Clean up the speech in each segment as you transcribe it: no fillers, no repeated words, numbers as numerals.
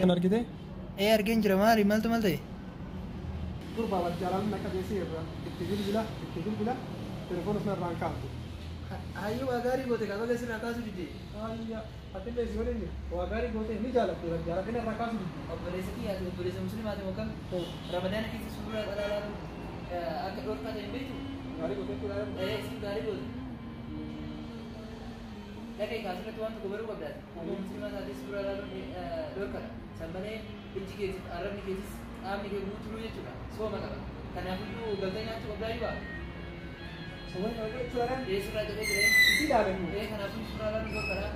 Kan argite? Ee argeen jira maali maaltu maal ta'e? Gurbaa wal jaalalli akka beesii irraa itti bilbila itti bilbila telefoona sana irraan kaaftu. Hayyuu waa gaarii goote kaa baga sirraa kaasuu didde. Ayya atillee si waliin waa gaarii goote ni jaalatte wal jaalalli irraa kaasuu didde. Obboleessa kiyyaati obboleessa musliimaati moo kam? Ramadaana keessa suuraa dhalaa laalu akka dhorkaa ta'e hin beektu? Gaarii goote jechuudha. Ee isin gaarii goote. Dhaqee kaasirratti waan tokko baruu qabdaati. Uumama musliimaa taatee suuraa laaluun dhorkadha. San malee ijji keetis arrabni keetis qaamni kee guutuu jechuudha. Sooma qaba. Kanaafiyyuu galtee nyaachuu qabdaa yoo Sooma qabda jechuudha. Ee suuraa jedhee jiree. Si ilaalan. Ee kanaafuu suuraa laaluun dhorkadha.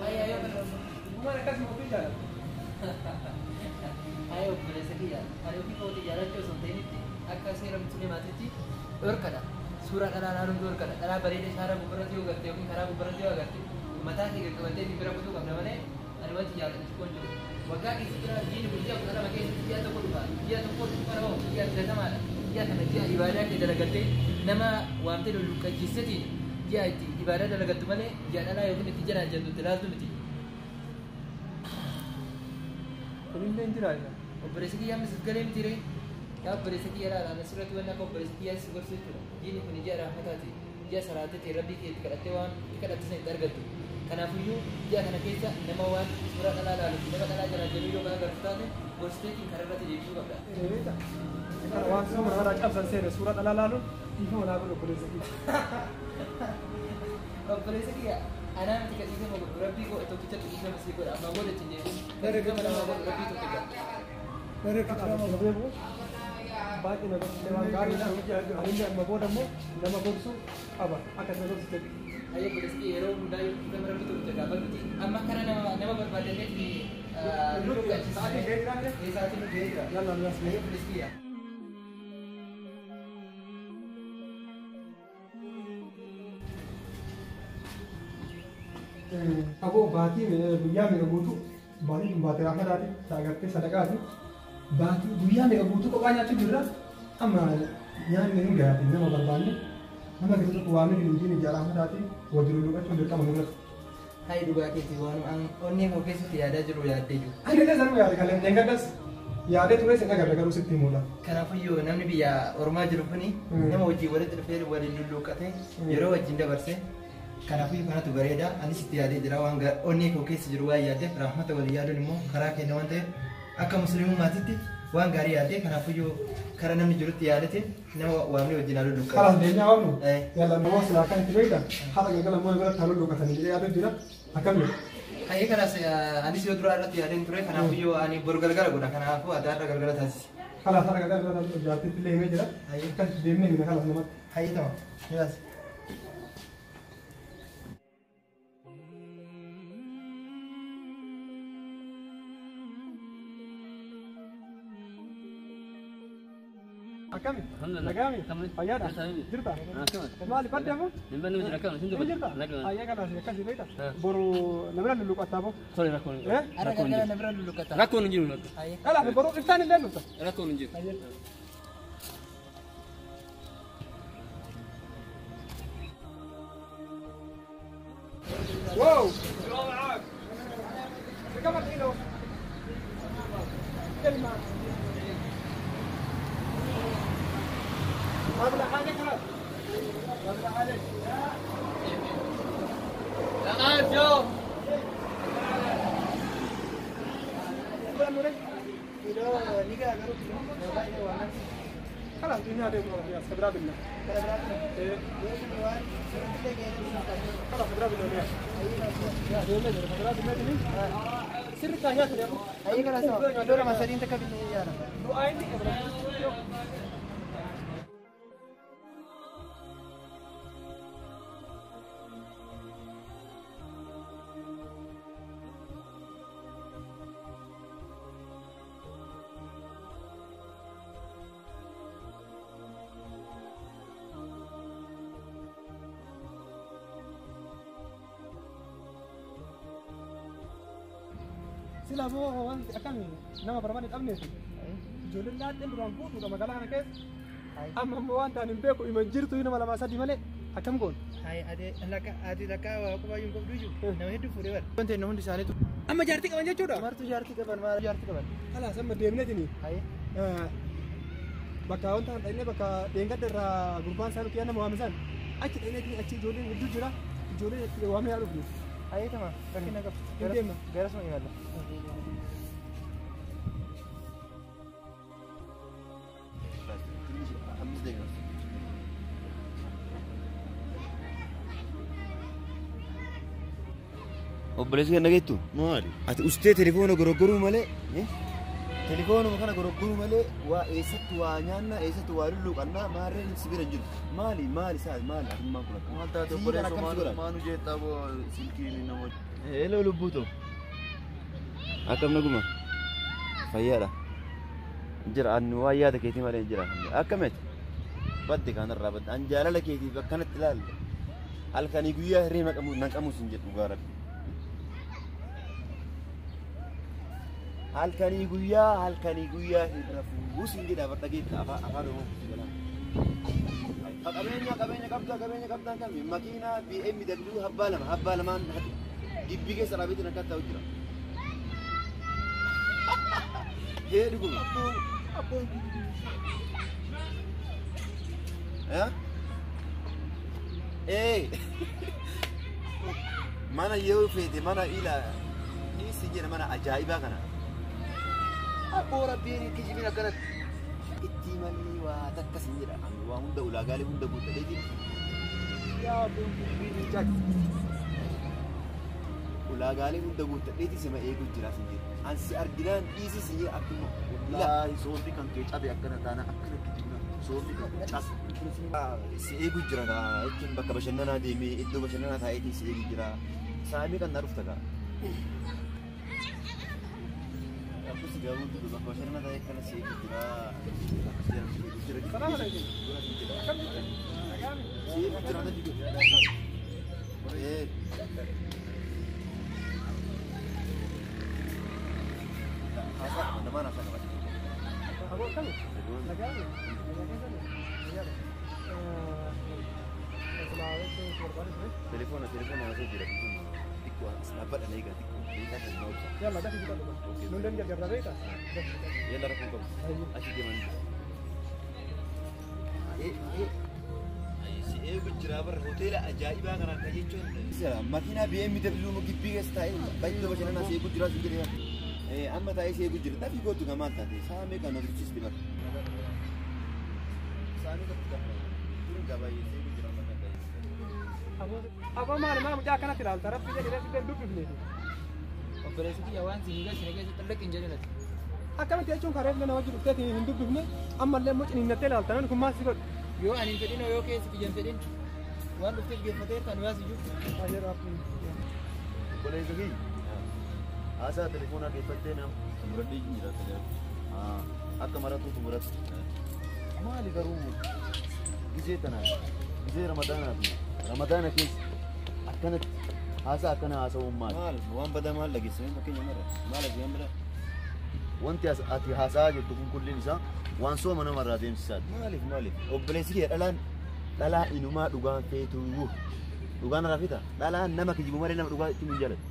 Hayyaa yoo kana. Uumaan akkasuma ofii jaalatte. Hayya obboleessa kiyya. Ani ofii kootii jaalachuu osoo hin ta'initti akka seera musliimaatitti dhorkadha. Suuraa dhalaa laaluun dhorkadha. Dhalaa bareeda shaara gubbaratti yoo garte yookiin karaa gubbaratti yoo agarte mataa kee qaqqabattee bira kutuu qabda malee ani wanti jaalladhu xiqqoo hin jiru. Waggaa keessatti jira jiini kun ji'a 12 keessatti ji'a tokko dhufa. Ji'a tokko dhufa nama ji'a filatamaadha. Ji'a kana ji'a ibaadaa kee dalagattee nama waamtee lulluqqachiisetiin ji'a itti ibaadaa dalagattu malee ji'a dhalaa yookiin itti janaan jettu itti laaltu miti. Kunillee hin jira. Obboleessa kiyyaa misif galee miti ree. Yaa obboleessa kiyya laala ana sirratti wanni akka obboleessa kiyyaa si gorsu jechuudha. Jiini kun ji'a rahmataati. Ji'a salaatatti rabbii kee itti kadhattee waan itti kadhatte sana itti argattu. Kanaafiyyuu ji'a kana keessa nama waan suuraa dhalaa laalu fi nama dhalaa jalaa jedhu yoo agartu taate gorsiteetiin karaa irratti deebisuu qabda. Waan sooma namarraa cabsan seene suuraa dhalaa laaluun dhiifama naa godhu obboleessa kiyya. Obboleessa kiyya anaa miti ka dhiifama godhu rabbii koo tokkichatu dhiifama sii godha ammaa booda ittiin deebiin. Dhiifama namaa godhu rabbii tokkicha. Baay'ee na gorsite waan gaariidha. Anillee amma booda immoo nama gorsuu qaba akka na gorsite. Hayya obboleessa kiyya yeroo hundaa yoo dhiifama rabbii tokkicha gaafadhuti amma kana nama barbaadanneeti Sa'aatiin gahee jira miti? Sa'aatiin nu gahee jira. Yalla nu as Hayya obboleessa kiyya. Aboo baatii guyyaa meeqa guutuu baatii kun baatee rahmataati saagartee sadaqaati baatii guyyaa meeqa guutuu kophaa nyaachuu jirra amma nyaanni hin gahaati nama barbaanne nama keessa tokko waamee hin ijaa rahmataati wajjin lulluqachuun dirqama nurratti. Hayi dhugaa keetii waan onnee koo keessatti yaadaa jiru yaaddee jiru. Ani illee sanuma yaade kalee dheengaddas yaadee ture sin agarra garuu sitti himuudha. Kanaafiyyuu namni biyya ormaa jiru kuni nama wajjin walitti dhufee waliin lulluuqqate yeroo wajjin dabarse kanaafiyyuu kanatu bareeda anis itti yaadee jira waan onnee koo keessa jiru waan yaaddeef rahmata walii yaaduun immoo karaa kenna waan ta'eef akka musliimummaatitti waan gaarii yaaddee kanaafiyyuu karaa namni jirutti yaadate nama waamnee wajjin haa lulluuqqatu. Kalaas deemnee waamnu yalla nama silaa kan itti beektan haala galgala immoo biratti haa lulluuqqatanii jedhee yaaduu jira akkam jedhu. Hayyee kanaas anis yoo duraa irratti yaadeen ture kanaafiyyuu ani boru galgala godha kanaafuu adda galgala taasise. Kalaas haala galgala jaartitti illee himee jira. Akkasitti deemnee himna kalaas namatti. Hayyee tama. Ni Akkami? Nagaami? Fayyaadha? Jirta? Maali badde ammoo? Hin banne miti rakkoo hin Hin jirta? Ayyaa kanaas akkasii beekta? Boru namira lulluqattaa boo? Tole rakkoon hin jiru. Har'a galgala namira lulluqatta. Rakkoon hin jiru. Kalaaf boru iftaan illee dhufta. Rakkoon hin jiru. Wow! كم الكيلو؟ كلمة أبلع عليك هذا أبلع عليك يا غاز جو خلاص الدنيا دي يا خبرة بالله خلاص خبرة بالله يا خبرة بالله سر كاهيات يا ابو اي خلاص دورة ما سرين تكفي يا دعاء Sila boo wanti akkami nama barbaade dhabneetu ijoolleen laaxeen duraan guutuudha magaalaa kana keessa amma immoo waan ta'an hin beeku ima jirtu nama lama sadii malee akkam goon. Ati lakka waa qubaa hin qabdu iyyuu nama hedduu fuudhee bara. Wanti hundi isaaniitu Amma jaartii qaban jechuudha? Martuu jaartii qaban maal jaartii qaban? Kalaas amma deemneetini. Haye. Bakka wanta dhaqnee bakka dheengadda irraa gurbaan isaa nuti nama waame san achi dhaqneetini achi ijoolleen hedduu jira. Ijoolleen itti waamee haa dhufnu. Haye tama rakkina qabu. Hin deemna. Gara suma imalla. Obboleessi kan dhageettu? Maali? Ati ustee telefoona goroggoruu malee telefoonuma kana goroggoruu malee waa eessatti waa nyaannaa eessatti waa lulluuqannaa maarreen si bira hin jiru. Maali maali isaa maali atummaan kun akka? Maal taate Sii kana obboleessa akkam si godhan? maanu jeettaa boo silkiin nama. Hello lubbuu ta'u. Akkam naguma? Fayyaadha. Jira annu waa yaada keetii malee hin jira. Akkamiti? Badde kanarraa badde an jaalala keetiif akkanatti ilaalle. Halkanii guyyaa hirree naqamus hin jedhu dhugaa rabbi. Halkanii guyyaa hin rafuu siin jedha bar dhageetta afaan Oromoo si godha. Qabeenya qabeenya qabdaa qabeenya qabdaan kami makiinaa BMW habbaa lamaan gibbii keessa dhaabeetiin akka taa'u jira. Hee dhuguma. Ee mana yoo feete mana ila dhiisi jedha mana ajaa'ibaa kana. Abboo rabbiin kijibin akkanatti. Itti malee waa takkas hin jedha. Ani waa hunda ulaagaalee hunda guuttateeti. Yaa abboon Ulaagaalee hunda guuttateeti sima eeguu jira sin jedha. An si arginaan dhiisi sin jedha akkuma. Wallaahi soomni kan kee cabe akkana taana akkana kijibna soomni kan cabe. Si eeguu jira kaa jechuun bakka bashannanaa deemee iddoo bashannanaa taa'eetiin si eeguu jira. Saamii kan na dhufta kaa. Akkas garuu bakka bashannanaa taa'ee kana si eeguu jira. Akkas jedhamu si eeguu jira. Salaam alaikum. Akkam jirtu? Nagaami. Si eeguu jira na jiru. Ee. Haasaa namaan haasaa qaba. Aboo akkami? Nagaami. Nagaa keessani? Nagaadha. Silaa jechuun si barbaade ture. Telefoona haasoo jira. Xiqqoo as dhaabbadha na eegaa xiqqoo. Beekaa kan na obsa. Yalla dafii fudhadhu. Nulleen gargaarra beektaa? Dafii fudhadhu. Yalla rakkoo qabu. Achi deeman. Si eegu jira bara hoteela ajaa'ibaa kana akka jechuun. Makiinaa BMW gibbii keessa taa'ee baay'ee bashannanaa si eegu jira si jedhee. Amma taa'ee si eegu jira. Dafii gootu gamaan taate saamee kan na tursiisti bara. Saamee tokko tokko. Kun gabaay'ee si eegu jira amma kan ta'e. Aboo maali maal mucaa akkanatti ilaalta? Rabbi jedhi rabbi jedhi dubbifneeti. Obboleessi kiyya waan si hin galchine keessa xallaqi hin jedhin ati. Akkamitti jechuun karaa nama wajji dhufteetiin hin dubbifne ammallee immoo ciniinnattee ilaalta namni kun maal si godhu? Yoo ani hin fedhin yoo keessi kiyya hin fedhin waan dhufteef geeffateerta nu yaas iyyuu. Baay'ee rabbi. Obboleessa kiyya haasaa telefoonaa geeffattee nama xumuradhee jira akka maratu xumuratti. Maali garuu gisee tanaa gisee ramadaanaa fi ramadaana keessa akkanatti haasaa akkana haasa'uun maali? Maal waan badaa maal dhageessanii fakkeenya marra maal ati waan badaa? Wanti ati haasa'aa jirtu kun kulliin isaa waan sooma namarraa deemsisaati. Maaliif maaliif obboleessi kee dhalaan dhalaa inumaa dhugaan feetuyyuu dhugaan irraa feeta dhalaan nama kijibu malee nama dhugaa itti hin jaalatu.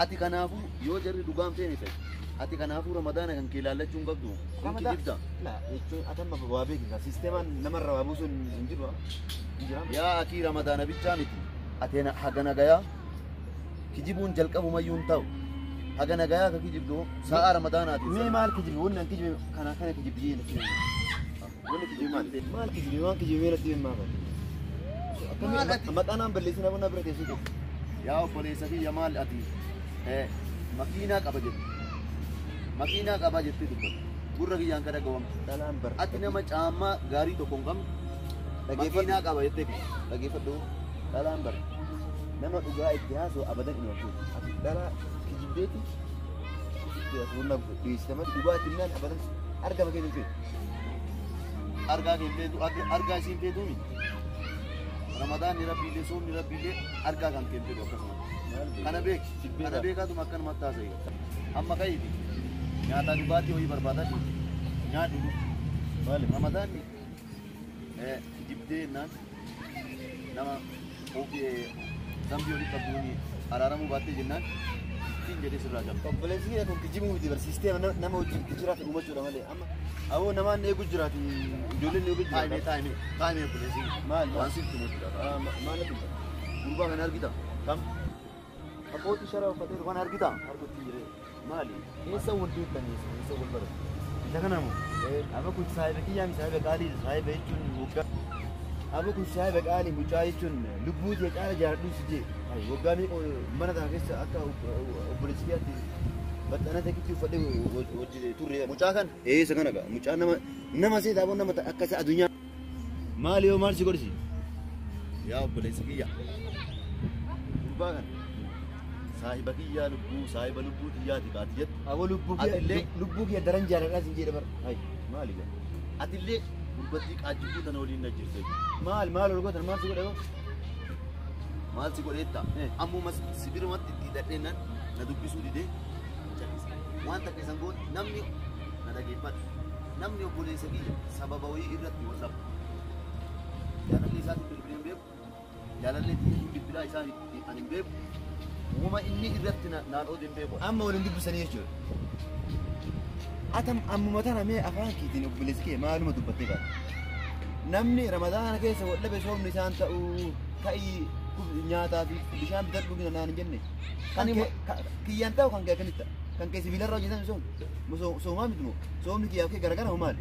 Ati kanaafuu yoo jarri dhugaan feene ta'e ati kanaafuu ramadaana kan kee ilaallachuu hin qabdu hin kijibda. Laa jechuun ati amma waa beekita siisteemaan namarraa waa buusuun hin jiru hin jira. Yaa akii ramadaana bichaa miti ati haga nagayaa kijibuun jalqabumayyuu hin ta'u haga nagayaa ka kijibdu sa'a ramadaanaati. Mee maal kijibe wanni an kijibe kana kana kijibdi jee natti himi. Wanni kijibe maal? Maal kijibe waan kijibe natti himi maal? Akkamii maqaa naan balleessinaa buna bira teessee jiru. Yaa obboleessa kiyya maal ati makiinaa qaba jette makiinaa qaba jettee dubbatte gurra kiyyaan kan dhagawamte Dhalaan bara. ati nama caammaa gaarii tokko hin qabne makiinaa qaba jettee Dhageeffadhu dhalaan bara nama dhugaa itti haasa'u abadan hin oolchu. Ati dhalaa kijibdeeti wanna dhiyeessite malee dhugaa itti himnaan abadan argama kee hin feetu. Argaa kee hin feetu argaa isiin feetuu miti. Ramadaanni rabbiillee soomni rabbiillee argaa kan kee hin feetu akkasuma. Kana beeki kana beekaatuma akkanumatti haasa'i. Amma ka'iiti nyaataa dhugaatii wayii barbaadaa jirtu nyaadhu. Ramadaanni kijibdee jennaan nama zambii olii qabduun araaramuu baattee jennaan Rabbiin jedhee sirraa qaba. Obboleessi kiyya kun kijibuu miti barsiistee nama wajjin jiraate uumachuudha malee amma awoo namaan eegu jiraati ijoolleen eegu Taa'imee jiraata. taa'imee taa'imee obboleessi. Maal? Waan sitti himu jira. Maal natti himta? Gurbaa kana argita? Kam? Abbootii shara uffatee kana argita? Argutti jiree. Maali? Eessa wal beektanii eessa wal barate? Isa kana moo? Aba kun saahiba kiyyaa mi saahiba qaalii saahiba jechuun waggaa. Aba kun saahiba qaalii mucaa jechuun lubbuu tee caala jaaladhu si jee. Waggaa meeqa mana kana keessa akka obboleessi kiyyaatti baxxana takkitti uffadhee wajji turre. Mucaa kana? Ee isa kana gaa mucaa nama nama seeta aboo nama akka isa addunyaa. Maali yoo maal si godhisi? Yaa obboleessi kiyya. Gurbaa kana. Saahiba kiyyaa lubbuu saahiba lubbuu xiyyaati baati jettu. Aboo lubbuu kiyya Atillee- lubbuu kiyya daran jaaladhaa sin jedhe bara. Hai maali gaa? Atillee gurbattii qaajjibduu tana waliin na jirte. Maal maal ol gootan maal si godhe hoo? Maal si godheetta? Eh. Ammuma si birumatti itti hidhadheennan na dubbisuu didee calise. Waan takka isan goone namni na dhageeffadhu. Namni obboleessa kiyya sababa wayii irratti wal dhabu. Jaalallee isaatiin bilbilee hin beeku. Jaalallee hin bilbilaa isaa ani hin beeku. Uuma inni irratti naan oode hin beeku. Amma waliin dubbisanii jechuudha. Atam ammuma tana mee afaan keetiin obboleessi kee maaluma dubbattee baate? Namni ramadaana keessa wal dhabe soomni isaan ta'uu ta'ii nyaataa fi bishaan bitadhu naan hin jenne. Kan kiyyaan ta'u kan kee akkamitti ta'a? Kan kee sibiilarraa hojjetame soom? Soomaa miti moo? Soomni kiyyaaf kee garagara moo maali?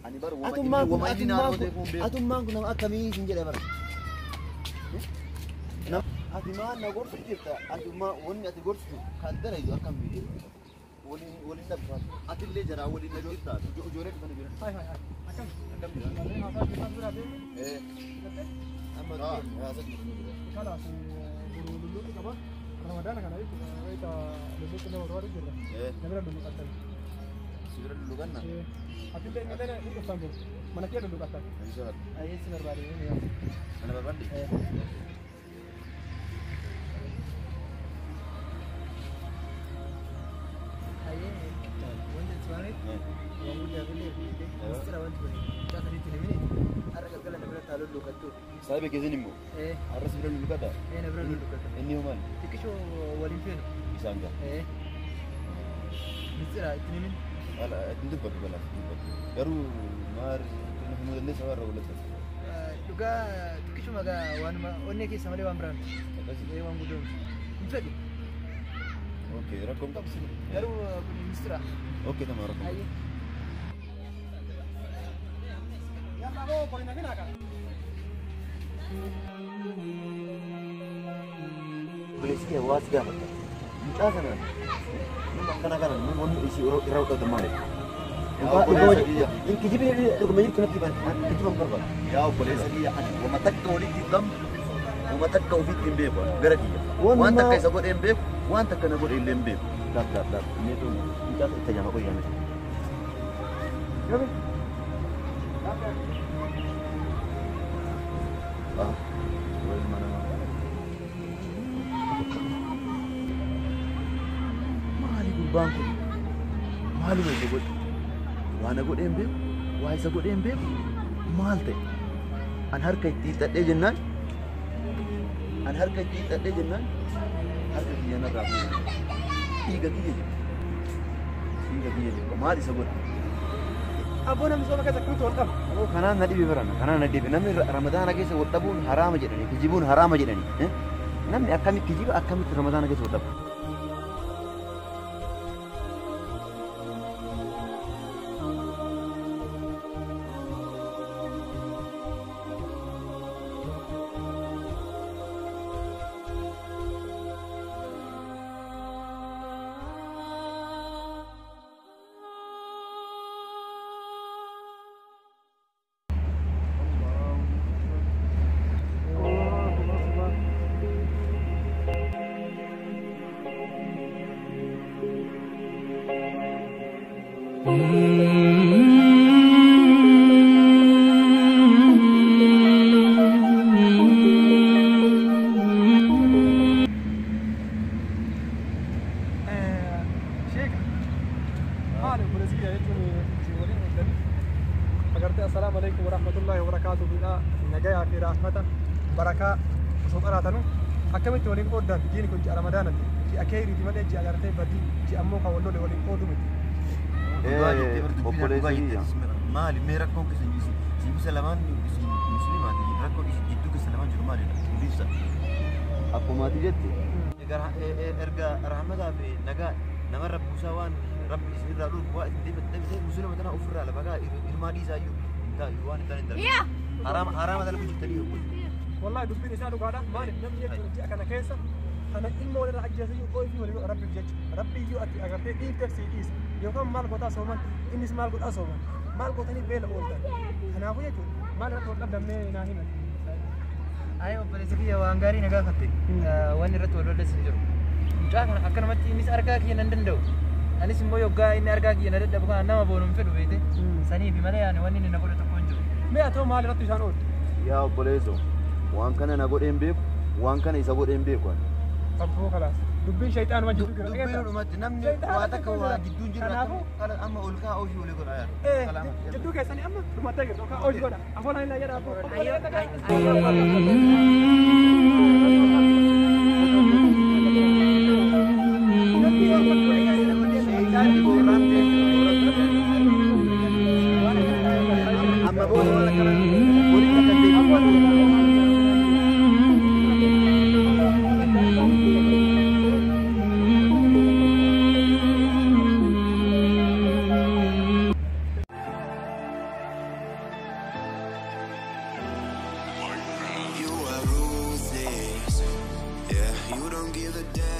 Ani bar uuma inni Atummaan kun uuma inni naan atummaan oode kun kun beeku. atummaan kun nama akkamii sin jedhe bara? Ati maal na gorsu jirta? Atummaa wanni ati gorsitu kan dalaydu akkam miidhe? Waliin waliin dhabdu. Atillee jaraa waliin na jirta. Ijoollee dhufanii jiran. Hai hai hai. Akkam? Akkam jira? Warreen haasaa keessaan bira deeme. Eh, amma Ah. haasaa jirtu. Kalaas guruu lulluutu qaba. Ramadaana kana jechuudha. Wayita lulluutu nama barbaadu jirra. Eh, Namira lulluqattan. sibira lulluqanna. Atillee inni ni dhuftan bulu. Mana kee lulluqattan. Inshallah. Ayyee si barbaade. Ana barbaadde. Ayyee wanti ati waameef Eh, waan guddaa illee mistira wanti kun mucaa sadiitti himini har'a galgala na bira taa lulluqattu. Saahiba keessan immoo Ee har'a sibira lulluqata. ee na bira lulluqatta. Inni hoo maali? Xiqqishoo waliin feenu. Isaan gaa. Ee mistira itti himin. Ala ittiin dubbatu balaa ittiin dubbatu. Garuu maar himuu dandeessa warra walitti. Dhugaa xiqqishuma gaa waanuma onnee keessa malee waan biraa miti. Akkasii. Ee waan guddoo miti. Hin fedhu. Okay, rakkoon qabu. Garuu kun mistira. Okay, tama rakkoon. Ayyee. Yalla boo kolina finaa qaba. Obboleessi kee waa si gaafata. Mucaa sana nama akkana kana nama wanni isii irra hodhatan maali? Yaa obboleessa kiyya. Kijibni dhuguma jirtu natti kijiba hin barbaadu. Yaa obboleessa kiyya ani wama takka walitti hin qabnu wama takka ofitti hin beeku ani gara kiyya. Wanni Waan takka maa- isa godhee hin beeku waan takka na godhe illee hin beeku. Laaf laaf laaf inni tun mucaa itti tajaajila qoyyame. Yomi. Ah, wayi mana Maali gurbaan kun? Maaluma isa godhe? Waa na godhee hin beeku? Waa isa godhee hin beeku? Maal ta'e? An harka itti hiixadhee jennaan? An harka itti hiixadhee jennaan? Harka kiyya narraa fuudhan. Dhiiga kiyya jibba. Dhiiga kiyya jibba. Maal isa godhe? Aboo namni sooma keessa akkamitti wal qaba? Aboo kanaan na dhibe barana kanaan na dhibe namni ramadaana keessa wal dhabuun haraama jedhani kijibuun haraama jedhani. Namni akkamitti kijiba akkamitti ramadaana keessa wal dhaba? Sheeka. Maali obboleessi kiyya jechuun isin waliin eegdanii agartee assalaamu alaikum warahmatullaahi wabarakaatuh bidhaa nagayaa fi rahmata barakaa osoo qaraatanu akkamitti waliin qooddan diini kun ji'a ramadaanati. Ji'a keeriiti malee ji'a gartee badii ji'a ammoo kan wal lole waliin qoodu miti. Obboleessi Maali mee rakkoon keessa siibisa lamaan musliimaati rakkoon jidduu keessa lamaan jiru maalidha? Ibsa. Akkuma ati jette erga rahmataa fi nagaa namarra buusaa waan rabbi isinirraa dhorku waa isin deebite musliima tana ofirraa lafa gaa ilmaa dhiisaa iyyuu hin taa'u waan hin taane hin darbu. Haraama haraama dalagu jirtanii yommuu. Wallahi dubbiin isaa dhugaadha. Maaliif namni jechuun ji'a kana keessa kana ilma walirra ajjeesayyuu ooyifii walii godha rabbiif jecha. Rabbi iyyuu ati agartee dhiifteef sii dhiisa. Yookaan maal gootaa sooman innis maal godhaa sooman maal gootanii beela ooltan. Kanaafuu jechuun maal irratti wal dhabdamnee naa himan. Ayi obboleessa kiyya waan gaarii na gaafatte. Waan irratti wal lolles hin jiru. Mucaa kana akkanumatti innis argaa kiyya nan danda'u. Anis immoo yoggaa inni argaa kiyya na dadhabu kana nama boonu hin fedhu beekte. Saniifi malee ani wanni inni na godhe tokko hin jiru. Mee ati hoo maal irratti isaan ooltu? Yaa obboleesso waan kana na godheen beeku waan kana isa godheen beeku ani. Abboo kalaas dubbiin shayxaanuma jidduu jira. Dubbiin dhumatti namni waa takka waa gidduun jiru amma ol kaa oofii olii godha yaa. Jidduu keessanii amma dhumattee jirtu yookaan oolchi godha. Afoon ani jedha abboo. Amma booda waan akkana waliin akka deebi'u. You are ruthless. Yeah, you don't give a damn.